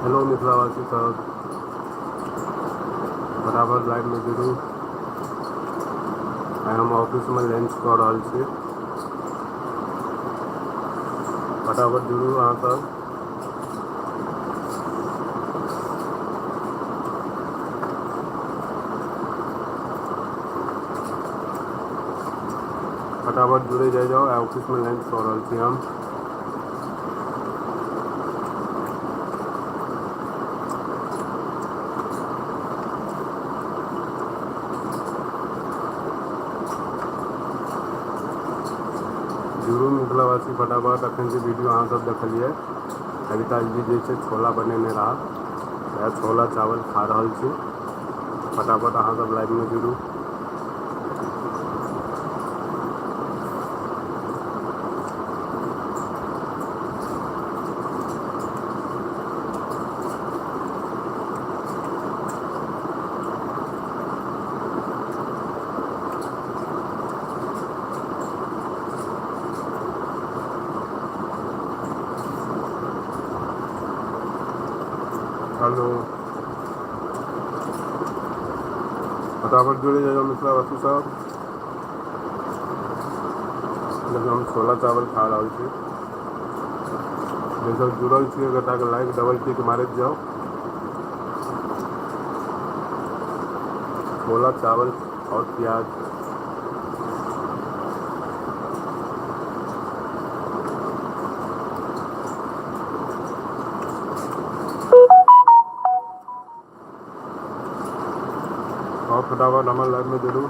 Hello मिथिलावासी सब, फटाफट लाइवमे जुड़ू। आइ हम ऑफिसमे लंच कऽ रहल छी। फटाफट जुड़ू अहाँ सब। फटाफट जुड़े जाइ जाउ, आइ ऑफिसमे लंच कऽ रहल छी हम। जुड़ू मिथिलावासी फटाफट। अखन जे वीडियो अहाँ सब देखलियै, कविता जी जे छै छोला बनेने रहा, वएह छोला चावल खा रहल छी। फटाफट अहाँ सब लाइवमे जुड़ू। हेलो, फटाफट जुड़े जाइए मिथिलावासी सब। देखियौ हम छोला चावल खा रहल छी। जे सब जुड़ल छी गोटाके लाइक डबल टिक मारैत जाउ। छोला चावल और प्याज। और फटाफट हमर लाइवमे जुड़ू।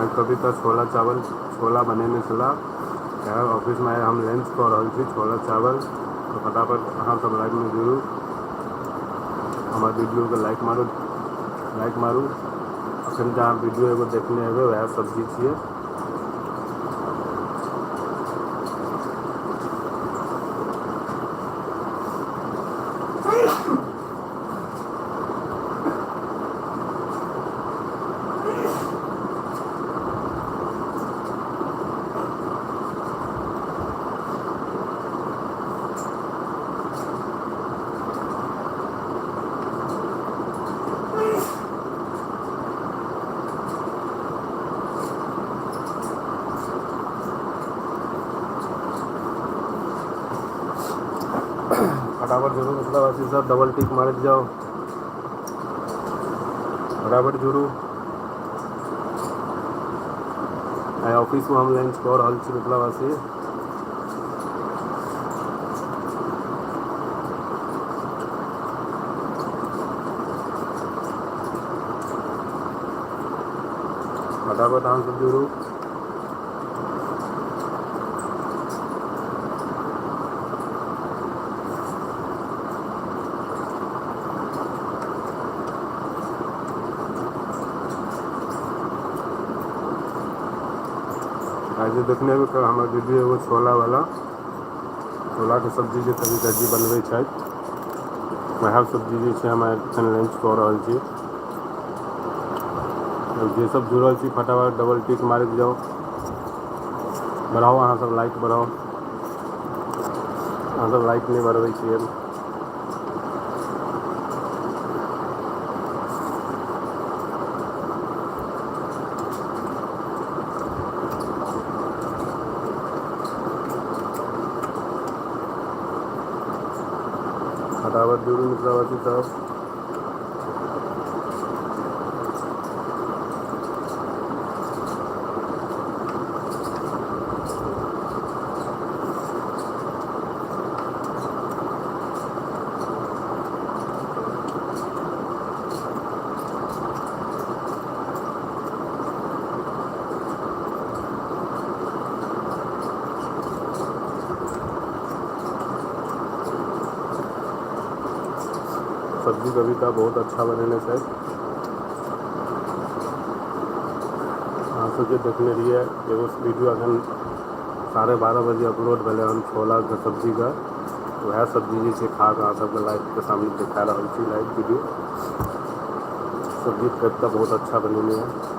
आइ कविता छोला चावल छोला बनेने छलाह, ऑफिसमे आइ हम लंच कऽ रहल छी छोला चावल। तऽ फटाफट अहाँ सब लाइवमे जुड़ू, हमर वीडियोके लाइक मारू, लाइक मारू। अखन जे अहाँ वीडियो एगो देखने हेबै वएह सब्जी छियै। फटाफट जुड़ू मिथिलावासी सब, डबल टिक मारैत जाउ, फटाफट जुड़ू। आइ ऑफिसमे हम लंच कऽ रहल छी मिथिलावासी। फटाफट अहाँ सब जुड़ू। आइ जे देखने हेबै हमर दीदी एगो छोला वाला छोलाके सब्जी जे कविता जी बनबै छथि, वएह सब्जी जे छै हम एखन लंच कऽ रहल छी। जे सब जुड़ल छी फटाफट डबल टिक मारैत जाउ, बढ़ाउ अहाँ सब लाइक बढ़ाउ। अहाँ सब लाइक नहि बढ़बै छियै। फटाफट जुड़ू मिथिलावासी सब। सब्जी कविता बहुत अच्छा बनेने छथि। अहाँ सबके देखने रहियै एगो वीडियो अखन 12:30 बजे अपलोड भेलै हन छोलाके सब्जीके, वएह सब्जी जे छै खा कऽ अहाँ सबके लाइवके सामने देखा रहल छी, लाइव वीडियो। सब्जी कविता बहुत अच्छा बनेने है।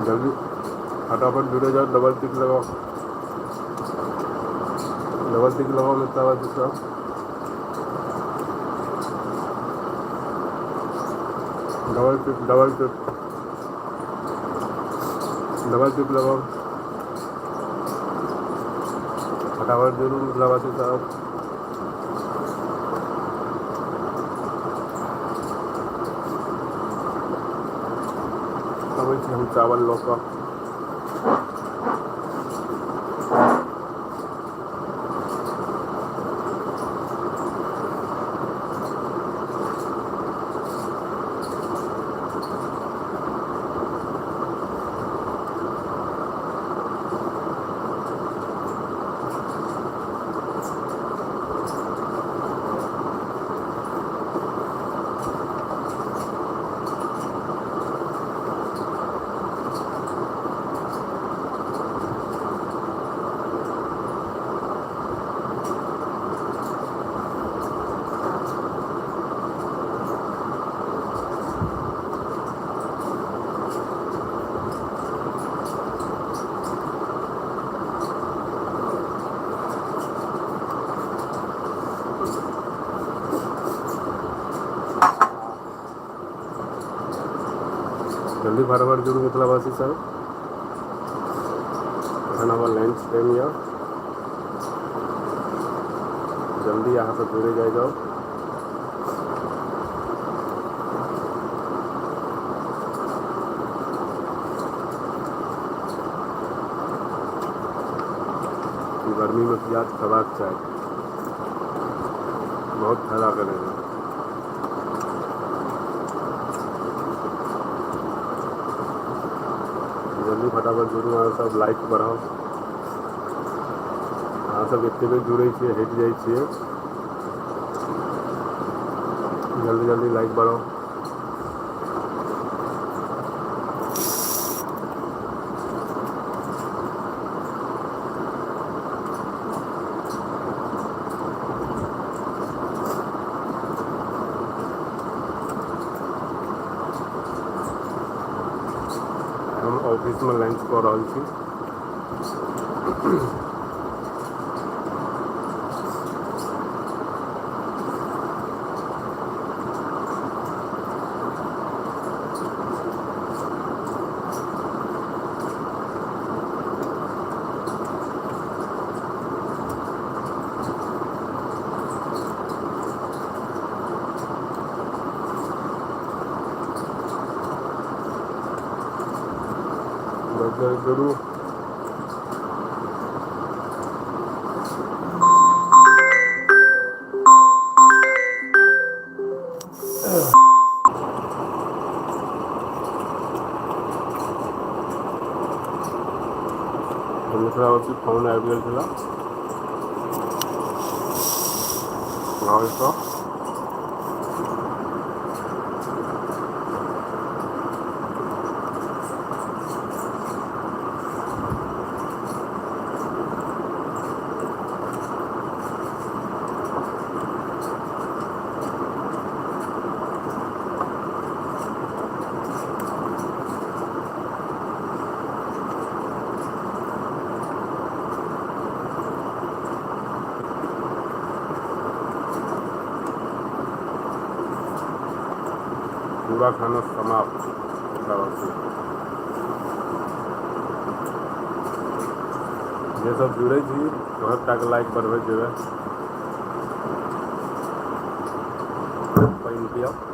जल्दी फटाफट जुड़े जाओ, डबल टिक लगाओ, डबल टिक लगाओ मिथिलावासी सब। Double tick, double tick, double tick लगाओ, फटाफट जुड़ू मिथिलावासी साहब। अबै छी हम चावल लऽ कऽ। जल्दी फटाफट जुड़ू मिथिलावासी सब। एखन हमर लंच टाइम यऽ, जल्दी अहाँ सब जुड़े जाइ जाउ। गर्मी में प्याज खेबाक चाही, बहुत फायदा करै छै। जल्दी फटाफट जुड़ू अहाँ सब, लाइक बढ़ाउ। अहाँ सब एते बेर जुड़ै छियै, हटि जाइ छियै। जल्दी जल्दी लाइक बढ़ाउ। हम ऑफिसमे लंच कऽ रहल छी। जुड़ू। मिथिलावासी फोन आबि गेल छलै घरसँ। पूरा खाना समाप्त मिथिलावासी। जे सब जुड़ै छी सबटाके लाइक बढ़बैत जेबै। पानि पियब।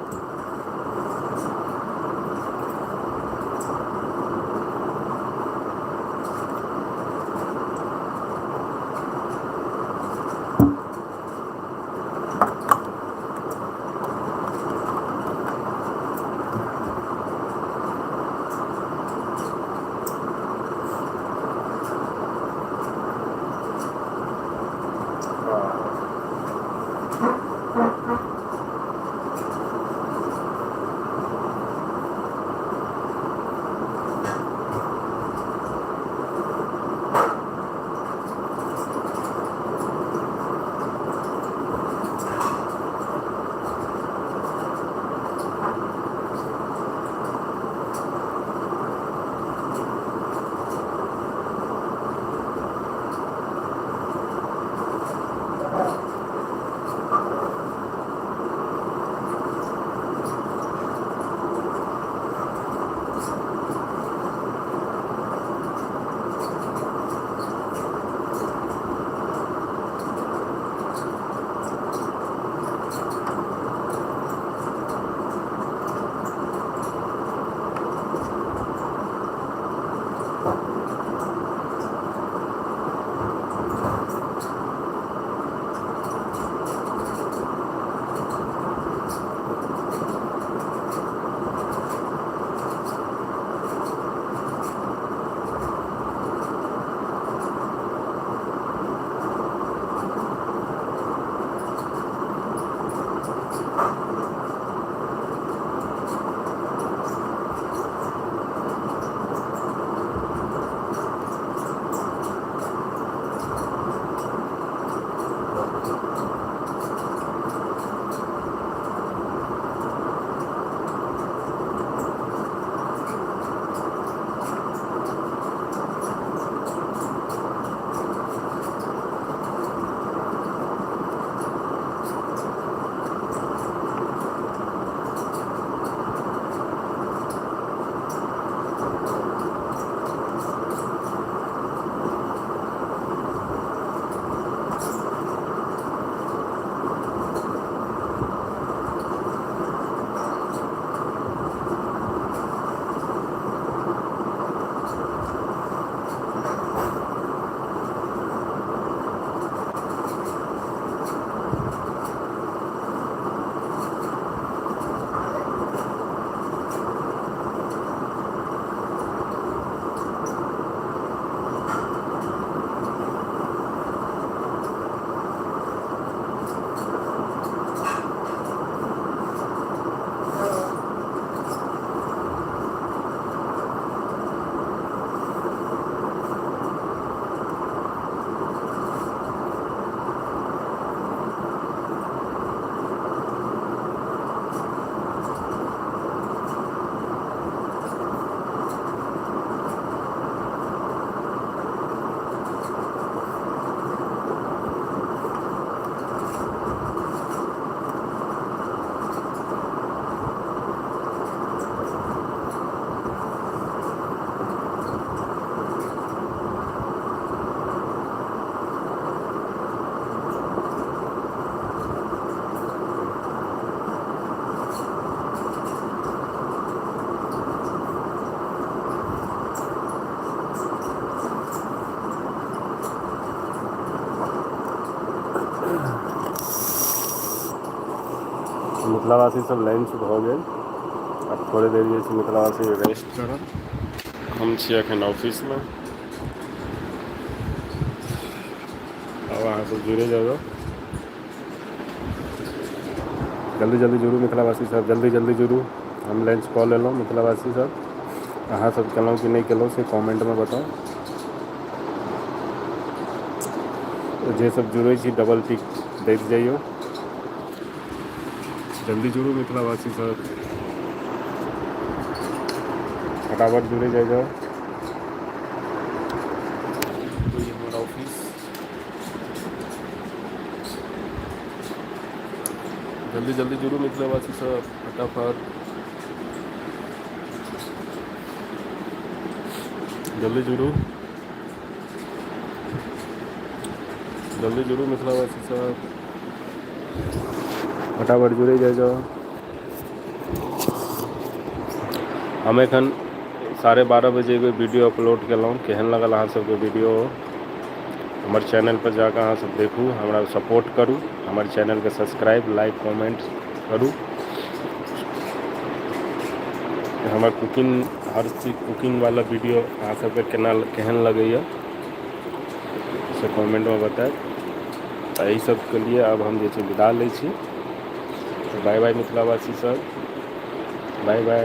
मिथिलावासी सब लंच भऽ गेल। आब थोड़े देर जे छै मिथिलावासी रेस्ट करब। हम छी एखन ऑफिसमे। आब अहाँ सब जुड़े जाउ। जल्दी जल्दी जुड़ू मिथिलावासी सब, जल्दी जल्दी जुड़ू। हम लंच कऽ लेलहुँ मिथिलावासी सब। अहाँ सब केलहुँ कि नहि केलहुँ से कमेंटमे बताउ। जे सब जुड़ै छी डबल टिक दैत जइयौ। जल्दी जुड़ू मिथिलावासी सब, फटाफट जुड़े जाइ जाउ। ई हमर ऑफिस। जल्दी जल्दी जुड़ू मिथिलावासी सब, फटाफट जल्दी जुड़ू, जल्दी जुड़ू मिथिलावासी सब, फटाफट जुड़े जाइ जाउ। हम एखन 12:30 बजे एगो वीडियो अपलोड केलहुँ। केहन लागल अहाँ सबके वीडियो? हमर चैनल पर जाकऽ अहाँ सब देखू, हमरा सपोर्ट करू, हमर चैनलके सब्सक्राइब लाइक कमेंट करू। हमर कुकिंग, हर चीज कुकिंगवला वीडियो अहाँ सबके केना केहन लगैए से कमेंटमे बतायब। तऽ एहि सबके लिए आब हम जे छै विदा लै छी। बाय बाय मिथिलावासी सब, बाय बाय।